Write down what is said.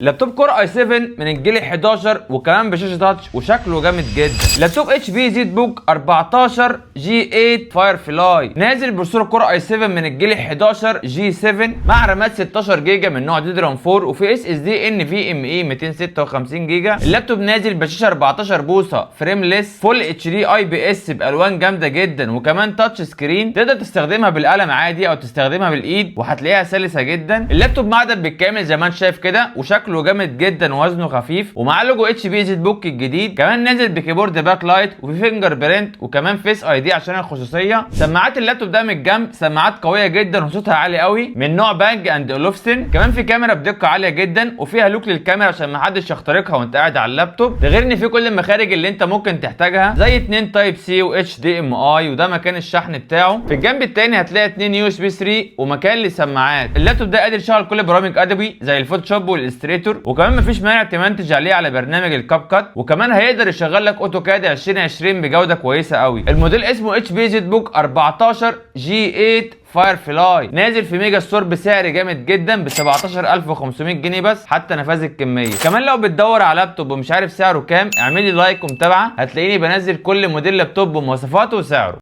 لابتوب Core i7 من الجيل 11 وكمان بشاشة touch وشكله جامد جدا. لابتوب HP ZBook 14 G8 Firefly، نازل processor Core i7 من الجيل 11 G7 مع رامات 16 جيجا من نوع DDR 4 وفي SSD NVMe 256 جيجا. اللابتوب نازل بشاشة 14 بوصه frameless full HD IPS بالوان جامدة جدا، وكمان touch screen تقدر تستخدمها بالقلم عادي او تستخدمها بالايد وهتلاقيها سلسه جدا. اللابتوب معدن بالكامل زي ما انت شايف كده، وشكله جامد جدا ووزنه خفيف، ومعاه logo HP ZBook الجديد. كمان نازل ب keyboard backlight وفي fingerprint وكمان Face ID عشان الخصوصيه. سماعات اللابتوب ده من الجنب سماعات قوية جدا وصوتها عالي قوي من نوع Bang and Olufsen. كمان في كاميرا بدقة عالية جدا وفيها lock للكاميرا عشان ما حدش يخترقها وانت قاعد على اللابتوب. ده غير ان في كل المخارج اللي انت ممكن تحتاجها زي 2 Type C و HDMI، وده مكان الشحن بتاعه. في الجنب التاني هتلاقي 2 USB 3 ومكان للسماعات. اللابتوب ده قادر يشغل كل برامج Adobe زي ال Photoshop وال Illustrator، وكمان مفيش مانع تمنتج عليه على برنامج ال CapCut، وكمان هيقدر يشغل لك AutoCAD 2020 بجوده كويسة قوي. الموديل اسمه HP ZBook 14 G8 Firefly، نازل في ميجا ستور بسعر جامد جدا ب 17500 جنيه بس حتى نفاذ الكميه. كمان لو بتدور على لابتوب ومش عارف سعره كام، اعمل لي like ومتابعه، هتلاقيني بنزل كل موديل لابتوب بمواصفاته وسعره.